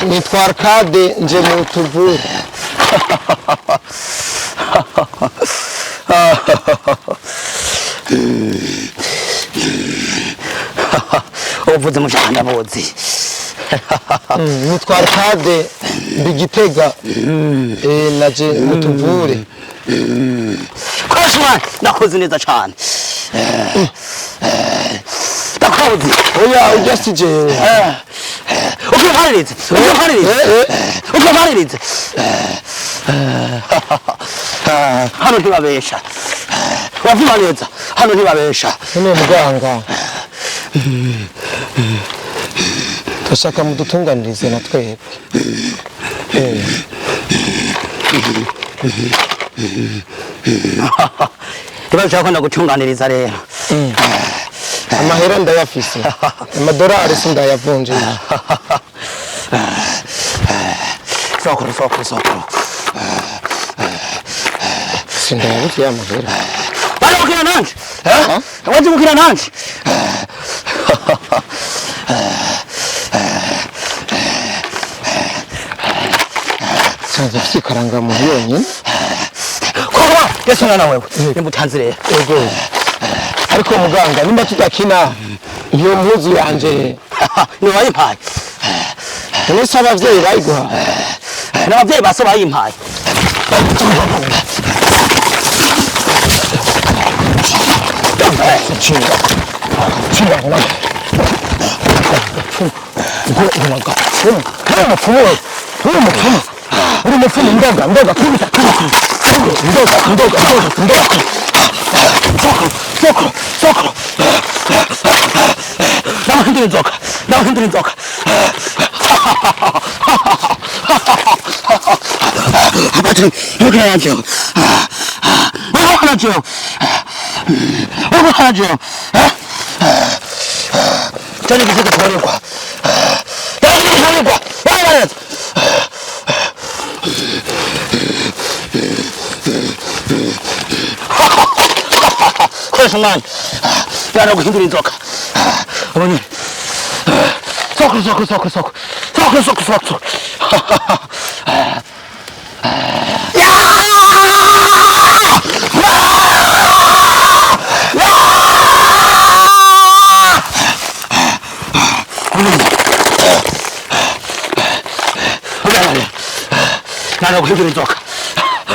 Nitwa Arcade, nje mu tuvure. Ubuvuzi mushaka ndabuzi. Nitwa Arcade, ndi Gitega. Naje mu tuvure. Koshi mwana, ndakuzi neza cane. Ndakuzi. Oya, ujya si jewe. Ukiparirize, ukiparirize, ukiparirize. Hano ntibabesha, uravyumva neza, hano ntibabesha. None muganga, turashaka mudutunganirize na twebwe. Ntibashaka ko ndagutunganiriza rero. Amahera ndayafise, amadorari sindayavunjisha. Sokuru, sokuru, sokuru. Sindayabuze amahera. Waje gukina nanje? Waje gukina nanje? Sanze mfise ikarangamuntu yonyine. Koko yesu mwana wewe nimbutanzi rero. Ego, ariko muganga, nimba tudakina, iyo mpuzu yanje Ni wayimpaye? None se abavyeyi bayiguha? N'abavyeyi baso bayimpaye. Chinga chinga, ngonaga ngonaga, uri umupfumu wewe, uri umupfumu, uri umupfumu. Ndoga, ndoga, kubita, kubita, ndoga, ndoga, ndoga, ndoga. Sokuru, sokuru, sokuru. Namuhindura inzoka, namuhindura inzoka. Abathi yokina nanje, yokina nanje, yokina nanje. Tani kiseke kuonekwa, tani kuonekwa. Wewe koresha umwanya yana guhindura inzoka abonye. Sokuru, sokuru, sokuru, sokuru, sokuru, sokuru, sokuru. Nana guhindura inzoka,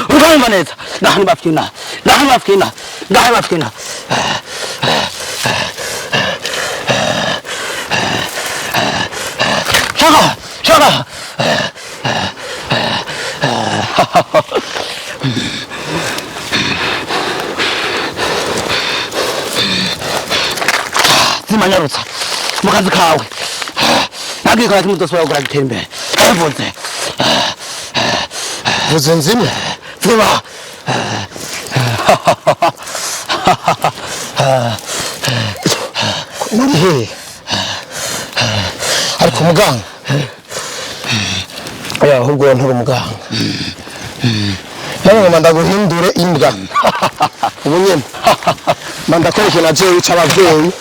urumva neza. Ngaha ntibafyina, ngaha ntibafyina, ngaha ntibafyina. Shaka, shaka. Zimanyarutsa mu kazi kawe, nagikora kimwe udasubira gukora gitera imbere. Yavuze. Vuze nzimwe. Ziba. Nari hehe? Ariko muganga, oya, ahubwo nturi umuganga nawe. Ngoma ndaguhindure imbwa ubu nyene, mba ndakora ikintu najewe wica abavyeyi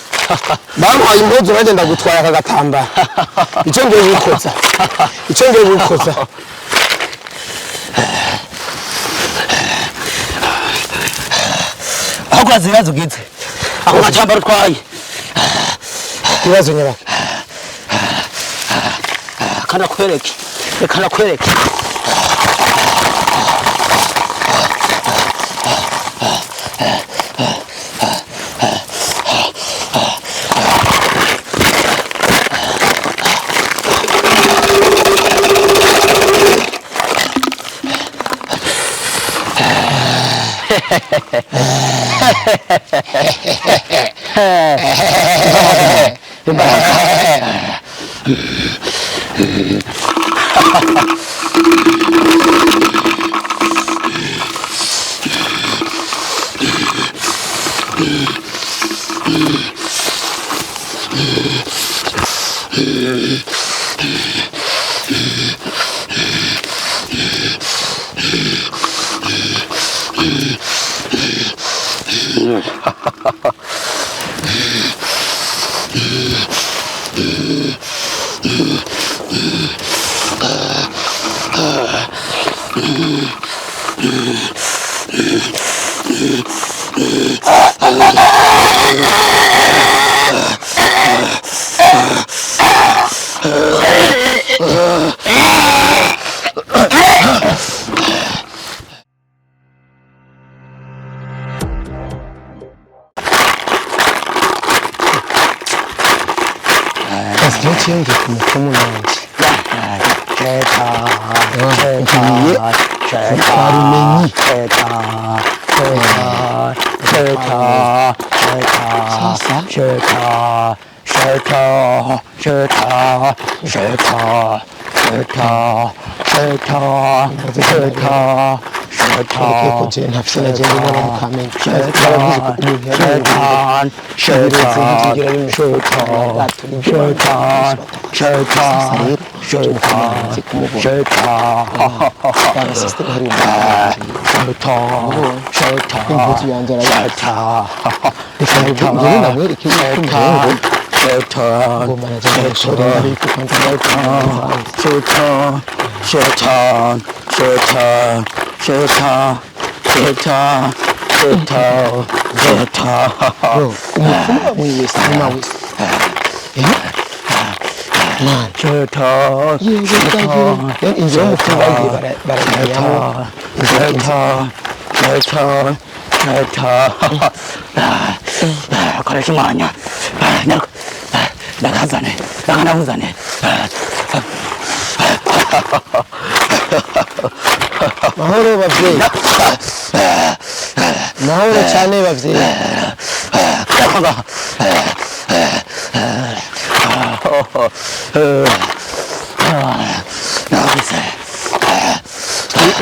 bampaye impuzu, nanjye ndagutwaye aka gatambara. Icyo ngiye gukoza, icyo ngiye gukoza. Ahubwo urazi ibibazo ugize, ako gacambaro utwaye. Ibibazo nyabaki? Kanakwereke, reka nakwereke. Ngiye ku mupfumu nanjye ngiye kwa Rumenyi. Sasa ariko je ntafise na je ndimo no mu Kamenge baravuze ko umuntu yabirenze sasa rero nzi kumubona abasisiteri hari impuzu yanjye arayazi reka ngere namwereke yuko umuhungu ngoma naje ndamushorera ariko kwanza umupfumu wamwiyesa wese mwana inzu y'umupfumu bagiye barayijyamo. Koresha umwanya ndakazane ndakanabuzane. Mahoro bavyeyi, mahoro cyane bavyeyi.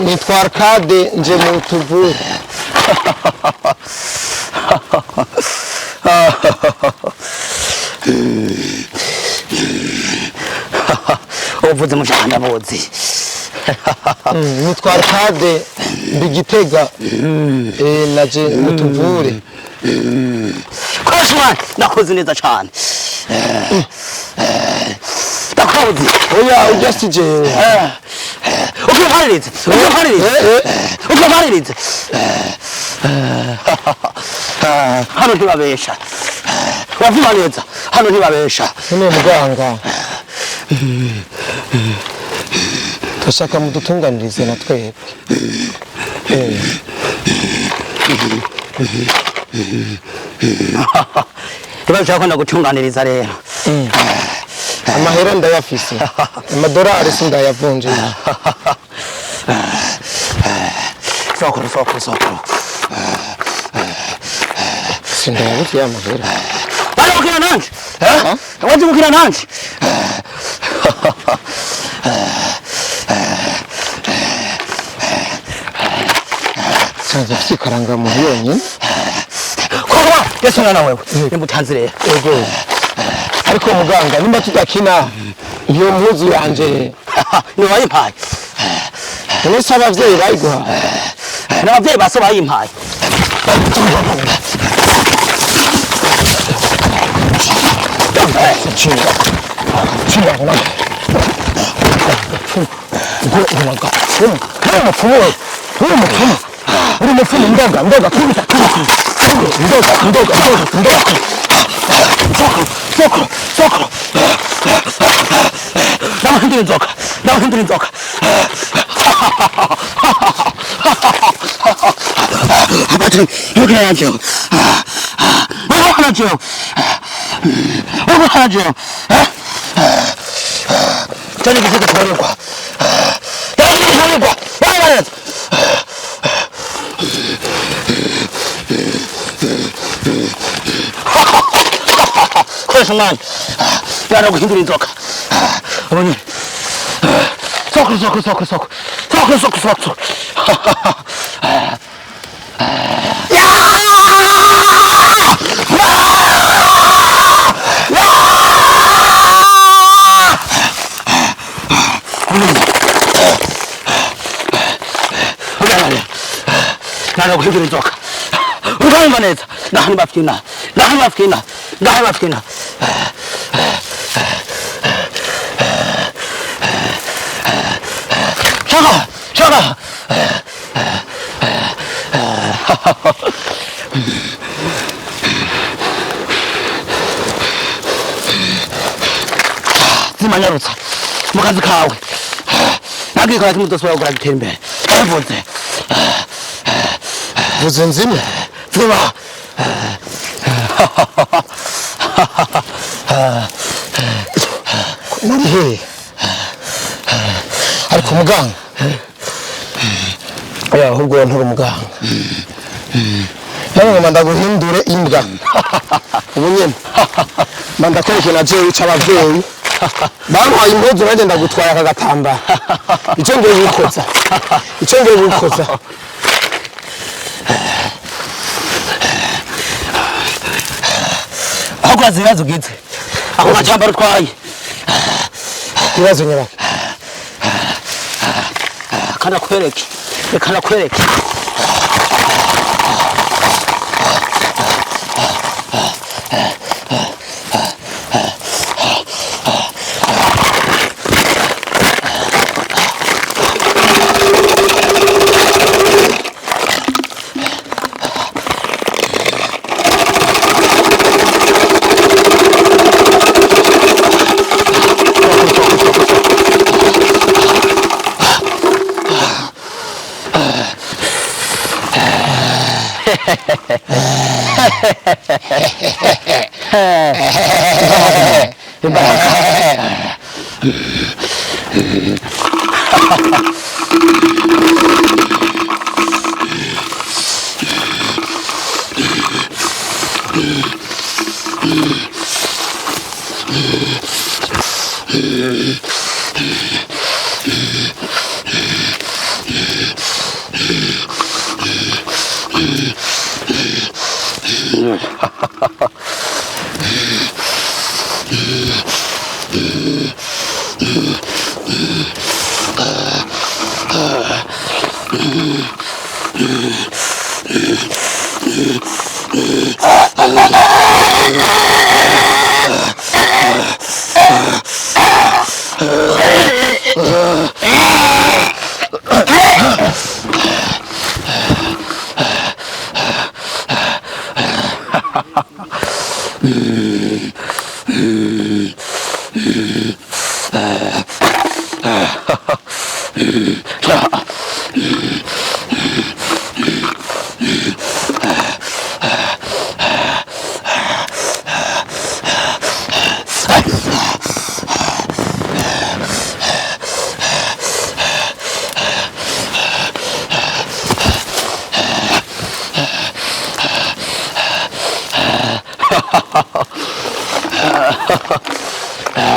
Nitwa Arcade nje mu tuvure. Uvuze mu cyane Nitwa Arcade ndi Gitega naje mu tuvure. Koresha umwanya ndakoze neza cyane ndakoze. Oya ujya si jewe. Ukiparirize ukiparirize ukiparirize hano ntibabesha uravuga neza hano ntibabesha. None muganga turashaka mudutunganirize na twebwe. Ntibashaka ko ndagutunganiriza rero. Amahera ndayafise, amadorari sindayavunjira. Sokuru sokuru sokuru Sindayabuze ya mahera. Waje gukina nanje? Waje gukina nanje? Sanze afise ikarangamuntu yonyine. Koko Yesu mwana wewe nimutanze rero. Ego. Ariko muganga nimba tudakina iyo mpuzu yanje ni wayimpaye. None se abavyeyi bayiguha? N'abavyeyi baso bayimpaye. Uri mupfumu ndoga ndoga kubita ndoga ndoga ndoga sokuru sokuru sokuru namuhindura inzoka namuhindura inzoka. Abathi yokina nanje nanje nanje cyane gifite kubarikwa kubarikwa bararetse. Koresha umwanya yaraguhindura inzoka abonye sokuru sokuru sokuru sokuru sokuru sokuru sokuru. Naraguhindura inzoka urumva neza ngaha ntibafyina ngaha ntibafyina ngaha ntibafyina. Shaka shaka Zimanyarutsa mu kazi kawe. Ntabwo kimwe udasubira gukora gitera imbere. Mvuze. Vuze nzimwe. Ziba. Nari hehe? Ariko muganga, oya, ahubwo nturi umuganga. Nawe ngoma ndaguhindure imbwa ubu nyene, mba ndakwereke na jewe ico abavyeyi bampaye impuzu, nanjye ndagutwaye aka gatambara. Ico ngiye gukoza, ico ngiye gukoza. Aho urazi ibibazo ugize. Ako gacambaro utwaye. Ibibazo nyabaki? Kanakwereke. Reka nakwereke.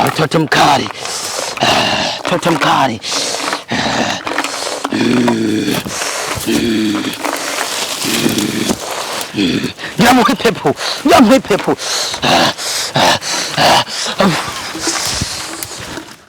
Mtoto mkali. Mtoto mkali. Nyamuka ipepo. Nyamuka ipepo.